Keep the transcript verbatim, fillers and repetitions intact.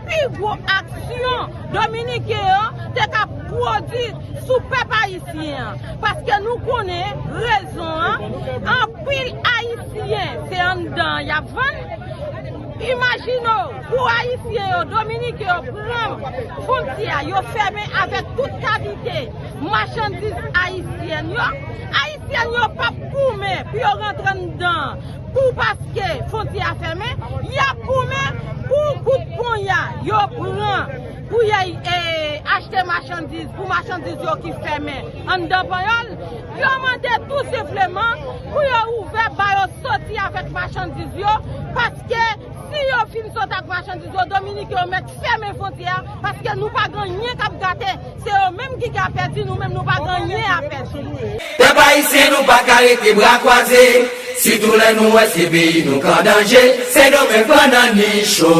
Pi gwo aksyon Dominiken yo te ka pwodui sou pèp ayisyen an. Paske nou konnen rezon an, anpil ayisyen se anndan y ap vann. Imajine w, pou ayisyen yo, Dominiken yo pran fwontyè a, yo fèmen avèk tout kalite machandiz ayisyèn yo. Ayisyèn yo p ap goumen pou yo rantre anndan pou paske fwontyè a fèmen, y ap goumen pou kout ponya yo pran pou y al e, achte machandiz, pou machandiz yo ki fèmen anndan Panyòl. Yo mande tou senpleman pou yo ouvè ba yo soti avèk machandiz yo, paske si yo fin sot ak machandiz yo, Dominiken yo mèt fèmen fwontyè a, paske nou pa gen anyen k ap gate. Se yo menm ki ka pèdi, nou menm nou pa gen anyen a pèdi. Pèp ayisyen, nou pa ka rete bra kwaze. Sitou lè nou wè se peyi nou k an danje. Sendomeng pran nan nicho.